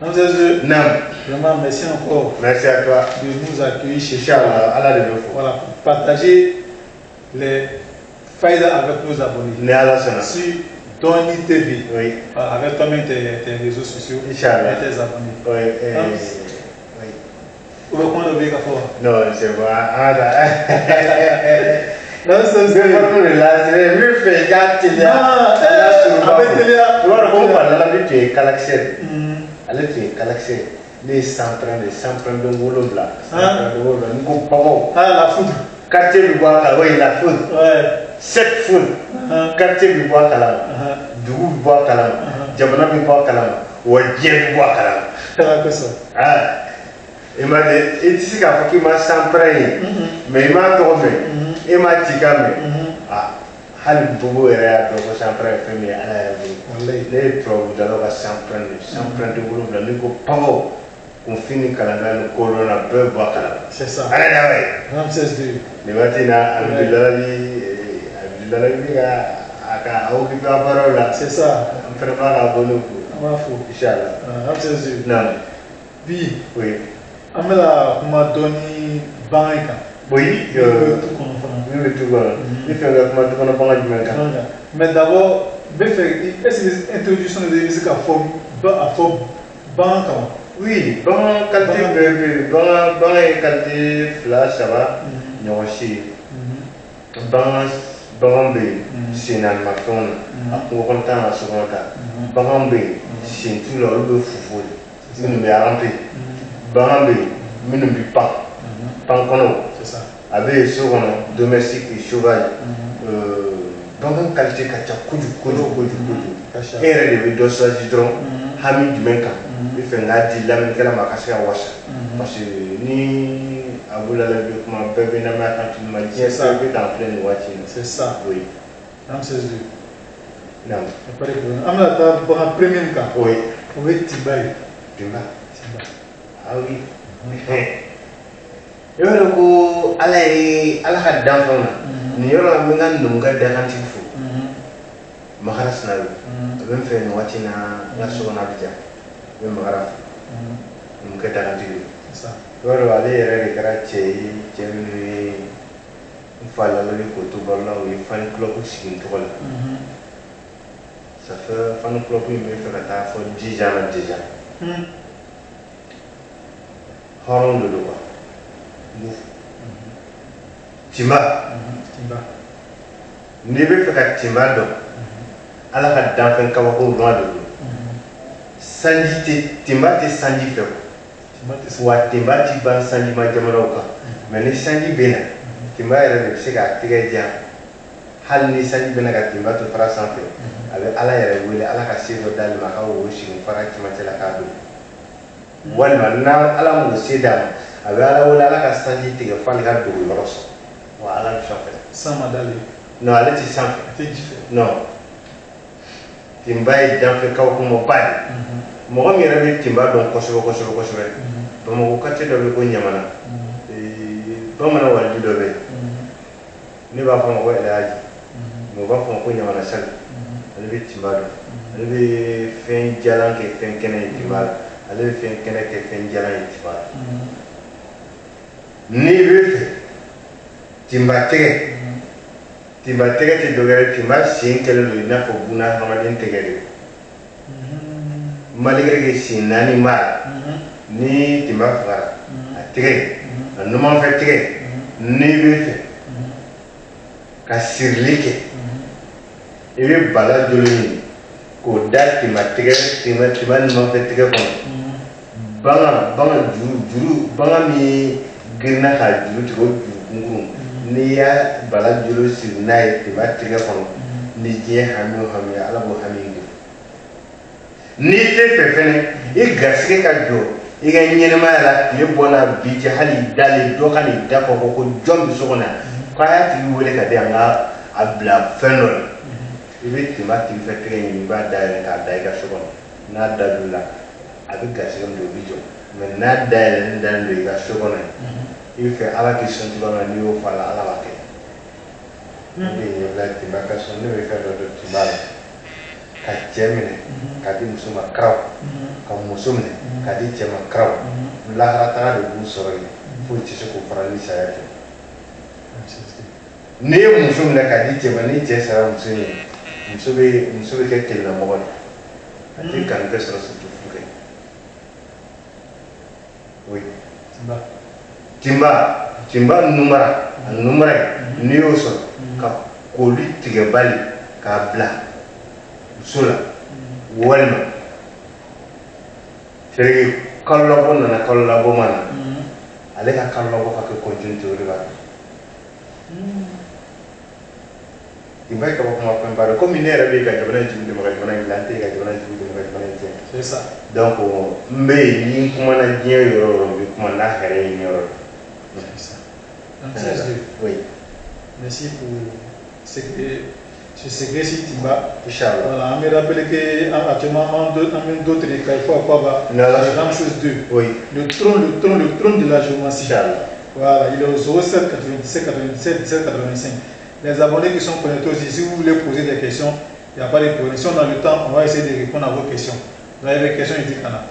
Ramsès. Naam. Vraiment, merci encore. Merci à toi. De nous accueillir chez toi. Inch'Allah, Ala de bɛ fo. Voilà, pour partager les faïdas avec nos abonnés. Ni Ala sɔnna. Sur Doni TV. Oui. Voilà, avec toi-même tes réseaux sociaux. Inch'Allah. Et tes abonnés. Oui. Oui. Ou bien comment on veut faire? Non, c'est bon. Ah, là. Ramsès. Ne bɛ forme de la, n bɛ fɛ i k'a teliya. Non, a bɛ teliya. I b'a dɔn ko n fa Lalabi tun ye kalakisɛ de. Ale tun ye kalakisɛ ye. Ne ye sanpɛrɛn de ye, sanpɛrɛn den 7. Sanpɛrɛn den 7. Ni ko baganw. Ah, la foudre. Quartier bɛ bɔ a kalama, oui, la foudre. Sept foudre. Quartier bɛ bɔ a kalama. Dugu bɛ bɔ a kalama. Jamana bɛ bɔ a kalama. Wa diɲɛ bɛ bɔ a kalama. Ala kosɔn. Ah. I ma i tɛ se k'a fɔ k'i ma sanpɛrɛn ye, mais i m'a tɔgɔ mɛn, e m'a cikan mɛn. Ah, hali bobo yɛrɛ y'a dɔn ko sanpɛrɛn ye fɛn min ye Ala yɛrɛ bolo. Wallahi. Ne ye tubabudalaw ka sanpɛrɛn de ye, sanpɛrɛn den 7. N'i ko papaw, kunfin ni kalankan ni kodɔn na, bɛɛ bɛ bɔ a kalama. C'est ça. Ala da ye. Ramsès II. Nin waati in na, Abudulayi Abudulayi bɛ ka a ka a occupé a baaraw la. C'est ça. An fana b'a ka abonné fo. An b'a fo. Inchallah. Ramsès II. Naam. Bi. Oui. An bɛna kuma dɔɔni bagan kan. Oui. Min bɛ tu kɔnɔ fana. Min bɛ tu kɔnɔ. I fɛ ka kuma du kɔnɔ bagan jumɛn kan? Mais d'abord, n bɛ fɛ, est-ce que introduction de bɛ se ka fɔ a fɔ bagan kan wa? Oui, bagan qualité bɛɛ bɛ yen. Bagan ye qualité fila saba ɲɔgɔn si ye. Bagan bɛ yen sen naanimafɛnw na, a kungo kɔnɔ ta n'a so kɔnɔ ta. Bagan bɛ yen sen t'u la, olu bɛ fufu de, minnu bɛ ramper. Bagan bɛ yen minnu bɛ pan pan kɔnɔw. C'est ça. A bɛ yen so kɔnɔ, domestique et sauvage. Bagan qualité ka ca kojugu kojugu kojugu kojugu. Ka ca. E yɛrɛ de bɛ dɔ choisi dɔrɔn, hami jumɛn kan i fɛ n k'a di lamɛnnikɛla ma a ka se ka wasa, parce que ni Abu Lalabi bɛ kuma, bɛɛ bɛ lamɛn a kan tuma diɲɛ bɛɛ bɛ k'an filɛ nin waati in na. C'est ça. Oui. Ramsès II. Naam. Pas de problème. An bɛna taa bagan premier min kan. Oui. O ye tinba ye. Tinba. Tinba. Ah oui. I b'a dɔn ko Ala ye Ala ka danfɛnw na. Nin yɔrɔ la, n bɛ n ka numukɛ dakantigi fo. Makara Sinayo. A bɛ n fɛ nin waati in na, n ka so kɔnɔ Abijan. N bɛ Makara fo. Numukɛ dakantigi don. C'est ça. I b'a dɔn ale yɛrɛ de kɛra cɛ ye, cɛ minnu ye n fa Lalabi k'o to balo la, o ye fan club sigi n tɔgɔ la. Ça fait fan club in bɛ fɛ ka taa fɔ 10 ans na déjà. Hɔrɔn de don quoi. N b'u fo. Tinba. Tinba. N'i bɛ fɛ ka tinba dɔn, Ala ka danfɛn kabako ma de don. Sanji tɛ, tinba tɛ sanji fɛ. Wa tinba ti ban sanjima jamanaw kan, mais ni sanji bɛ na, tinba yɛrɛ de bɛ se k'a tɛgɛ jan. Hali ni sanji bɛ na ka tinba to fara sanfɛ, a bɛ Ala yɛrɛ wele, Ala ka se dɔ d'ale ma, a ka wo sigi fara cɛmancɛ la k'a don. Walima n'a Ala m'o se d'a ma, a bɛ Ala wele, Ala ka sanji tigɛ f'ale ka dogo yɔrɔ sɔrɔ. Wa Ala bɛ sɔn fɛnɛ. San ma d'ale. Non, ale ti san fɛ. A tɛ ji fɛ. Non, tinba ye danfɛn kabakomaba de ye. Mɔgɔ min yɛrɛ bɛ tinba dɔn kosɛbɛ kosɛbɛ kosɛbɛ, Bamakɔ quartier dɔ bɛ ko Ɲamana, bamanan waliju dɔ bɛ yen, ne b'a fɔ a ma ko Elhaji, mais u b'a fɔ a ma ko Ɲamana Sali. Ale bɛ tinba dɔn. Ale bɛ fɛn jalan kɛ fɛn kɛnɛ ye tinba la, ale bɛ fɛn kɛnɛ kɛ fɛn jalan ye tinba la. N'i bɛ fɛ tinba tɛgɛ, tinba tɛgɛ tɛ dɔwɛrɛ ye, tinba sen kɛlen don i n'a fɔ buna hadamaden tɛgɛ de, malgré que sen 4 b'a la. Ni tinba fagara, a tɛgɛ, a numanfɛ tɛgɛ, n'i bɛ fɛ ka sirili kɛ, i bɛ bala joli ɲini k'o da tinba tɛgɛ, tinba numanfɛ tɛgɛ kɔnɔ. Bagan juru juru, bagan min girinna k'a juru tigɛ, o juru kunkurun, n'i y'a bala jolo siri n'a ye tinba tɛgɛ kɔnɔ, ni diɲɛ hami o hami ye, Ala b'o hami in dilan. N'i tɛ fɛ fɛnɛ i garisɛgɛ ka jɔ i ka ɲɛnɛmaya la, tile bɔ n'a bi cɛ, hali i dalen, dɔ ka n'i da kɔ ko jɔn bɛ so kɔnɔ yan, k'a y'a tigi wele ka di yan ka a bila fɛn dɔ la, i bɛ tinba tigi fɛ tɛgɛ ɲini, i b'a dayɛlɛ k'a da i ka so kɔnɔ. N'a dad'o la, a bɛ garisɛgɛ min don, o bɛ jɔ. Mais n'a dayɛlɛlen dalen don i ka so kɔnɔ yen, i bɛ fɛ Ala k'i sɔn cogoya min na, n'i y'o fɔ a la, Ala b'a kɛ. O de ye ɲɛbila tinba ka sɔn. Ne bɛ fɛn dɔ dɔn tinba la. Ka cɛ minɛ k'a di muso ma karaw, ka muso minɛ k'a di cɛ ma karaw, lahara taga de b'u sɔrɔ yen, foyi tɛ se k'o fara ni saya tɛ. N'i ye muso minɛ k'a di cɛ ma, ni cɛ sara, muso ye, muso bɛ kɛ kelennamɔgɔ de ye, a tɛ kanu kɛ sɔrɔ, surtout furu kɛ. Oui. Timba. Tinba, tinba numara, a numara ye, n'i y'o sɔrɔ ka koli tigɛ bali k'a bila muso la, walima c'est kalo labɔ nana, kalo labɔ ma na, ale ka kalo labɔ ka kɛ continuité, o de b'a kɛ. Tinba ye kabako ma fɛn ba dɔn, komi ne yɛrɛ bɛ ka jamana in jugu dɛmɛ ka jamana in dilan, n tɛ ka jamana in jugu dɛmɛ ka jamana in tiɲɛ. C'est ça. Donc n bɛ yen, ni n kumana diɲɛ yɔrɔ o yɔrɔ, n bɛ kuma n'a hɛrɛ ye yɔrɔ. C'est ça. Donc, CSD, Oui. merci pour ce secret si Timba. Inch'Allah. Voilà, on me rappelle que actuellement, on a d'autres cas, il faut avoir Voilà. la grande chose 2. Oui. Le trône, le trône, le trône de la géomancie. Inch'Allah. Voilà, il est au 07 97 97 17 85. Les abonnés qui sont connectés aussi, si vous voulez poser des questions, il n'y a pas de problème. Si on a le temps, on va essayer de répondre à vos questions. Vous avez des questions, il dit qu'il y en a.